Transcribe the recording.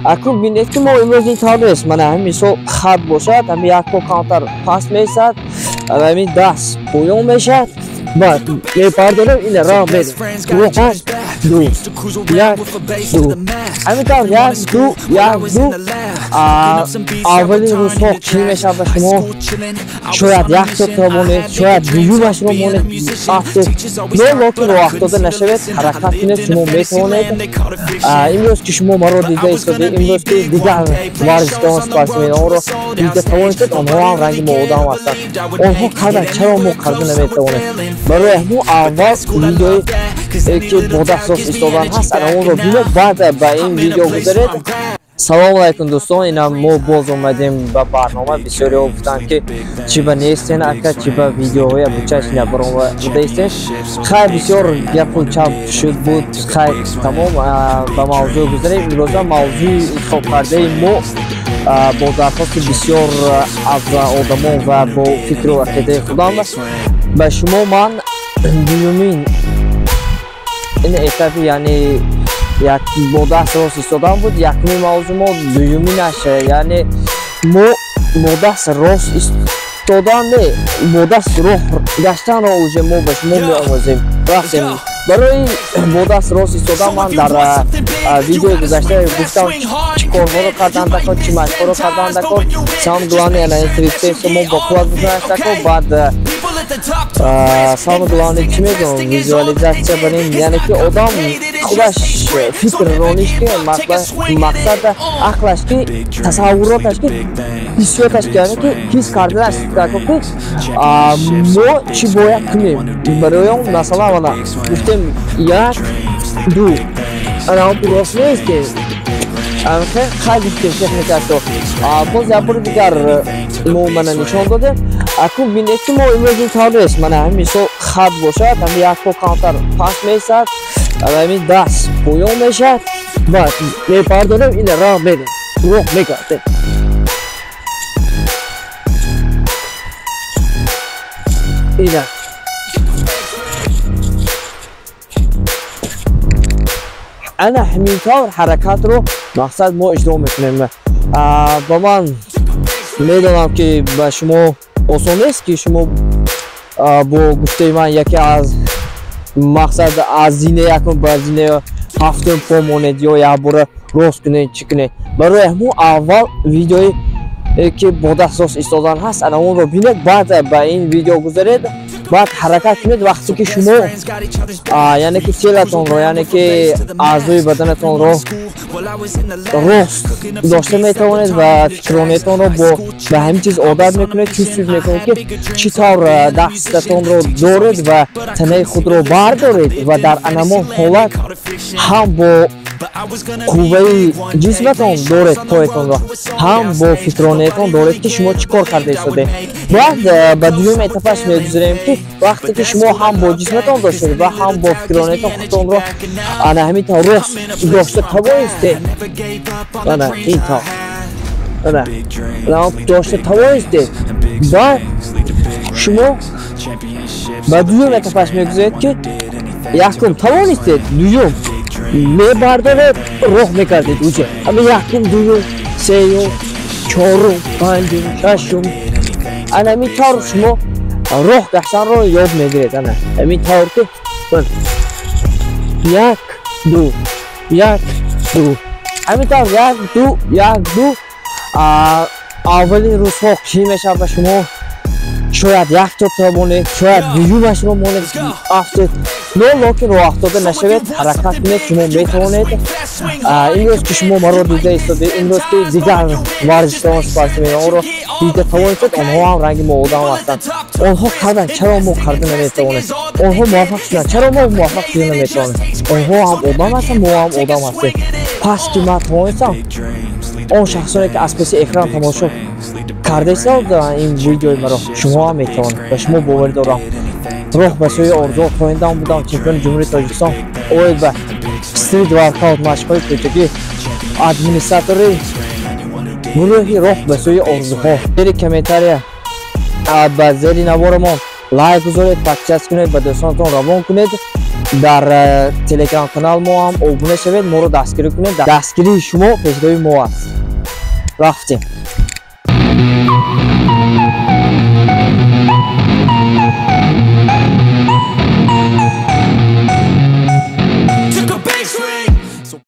Акнун бинед ки мо имрӯз ин тавр нест. Мана ҳамин мисол хат бошад, ҳамин як по камтар паст меистад, ҳамин даст поён мешавад, баъд мепардорем, ин роҳ мерем. Як, ду, як, ду. Ҳамин тавр як, ду, як, ду. Аввалин рӯзҳо чӣ мешавад ба шумо? Шояд як то тавонед, шояд дуюмашро монед, афтед. Но локин роҳ афтода нашавед, ҳаракат кунед, шумо метавонед. Имрӯз ки шумо маро дида истодед, имрӯз ки дигар варзишгарон, спортсменонро дида тавонистед, онҳо ҳам ранги мо одам ҳастанд. Онҳо карданд, чаро мо карда наметавонем? Барои ҳамун аввал видеое ки бо даст рост истодан ҳаст, ана онро бинед, баъд ба ин видео гузаред. Салому алайкум дӯстон, инам мо боз омадем ба барнома. Бисёриҳо гуфтанд ки чӣ ба нестен ака, чӣ ба видеоҳои обучаш набаромадаистен. Хайр, бисёр гапу чап шуд буд. Хайр, тамом, ба мавзӯъ гузарем. Имрӯза мавзӯи интихобкардаи мо бо дархости бисёр аз одамон ва бо фикру ақидаи худам ба шумо ман дуюмин ин этапи, яъне як бо даст рост истодан буд якумин мавзӯ мо, дуюминаш яъне мо бо даст рост истодан не, бо даст роҳ гаштанро уже мо ба шумо меомӯзем. Рафтем. Барои бо даст рост истодан ман дар видеои гузашта гуфтам чӣ корҳоро кардан дакор, чӣ машқҳоро кардан дакор. Самое главное, яъне трицепсо мо бо қувват бизанаш дакор, баъд самое главное чӣ мегӯям, визуализатсия барем, яъне ки одам худаш фикр рониш ки мақсад ақлаш ки тасаввуроташ ки ҳиссиёташ ки яъне ки ҳис карданаш ки мо чӣ бояд кунем. Барои он масалан мана гуфтем як, ду, ана он рост нест ки хай гуфтем техникашро. Боз як бори дигар мо мана нишон додем. Акнун бинед ки мо имрӯз ин тавр нест. Мана ҳамин мисол хат бошад, ҳамин як по камтар паст меистад, ҳамин даст поён мешавад, баъд мепардорем, ин роҳ мерем, роҳ мегардем. Ина ана ҳамин тавр ҳаракатро мақсад мо иҷро мекунем. Ба ман медонам ки ба шумо осон нест ки шумо бо гуфтаи ман яке аз мақсад аз зинаи якум ба зинаи ҳафтум по монед ё якбора рост кунед, чӣ кунед. Барои ҳамун аввал видеое ки бо даст рост истодан ҳаст, ана онро бинед, баъд ба ин видео гузаред, баъд ҳаракат кунед. Вақте ки шумо яъне ки телатонро, яъне ки аъзои баданатонро рост дошта метавонед ва фикронетонро бо ба ҳамин чиз одат мекунед, чувствует мекунед ки чӣ тавр дастатонро доред ва танаи худро бардоред ва дар анамон ҳолат ҳам бо қувваи ҷисматон доред поятонро, ҳам бо фикронетон доред ки шумо чӣ кор карда истодед. Баъд ба дуюм этапаш мегузарем ки вақте ки шумо ҳам бо ҷисматон доштед ва ҳам бо фикронетон худтонро ана ҳамин тавр рост дошта тавонистед, ана ин тавр ана дошта тавонистед, баъд шумо ба дуюм этапаш мегузаред ки якум тавонистед, дуюм мебардоред, роҳ мекардед уже. Ҳамин якум, дуюм, сеюм, чорум, панҷум, шашум, ана ҳамин тавр шумо роҳ гаштанро ёд мегиред. Ана ҳамин тавр ки як, ду, як, ду, ҳамин тавр як, ду, як, ду. Аввалин рӯзҳо чӣ мешавад ба шумо? Шояд як то тавонед, шояд дуюмашро монед, афтед. Но локин роҳ афтода нашавед, ҳаракат кунед, шумо метавонед. Имрӯз ки шумо маро дида истодед, имрӯз ки дигар варзишгарон, спортсменонро дида тавонистед, онҳо ҳам ранги мо одам ҳастанд. Онҳо карданд, чаро мо карда наметавонем? Онҳо муваффақ шуданд, чаро мо муваффақ шуда наметавонем? Онҳо ҳам одам ҳастанд, мо ҳам одам ҳастем. Пас ки ман тавонистам, он шахсоне ки аз паси экран тамошо карда истодаанд ин видеои маро, шумо ҳам метавонед. Ба шумо боварӣ дорам. Роҳ ба сӯи орзуҳо хоҳиндам будам чемпиони Ҷумҳурии Тоҷикистон оид ба стрит воркаут машқҳои кӯчагӣ, администратори гурӯҳи роҳ ба сӯи орзуҳо. Зери комментария ба зери наворамон лайк гузоред, подписаться кунед, ба дӯстонатон равон кунед. Дар телеграм канал мо ҳам обуна шавед, моро дастгирӣ кунед. Дастгирии шумо пешравии мо аст. Рафтем.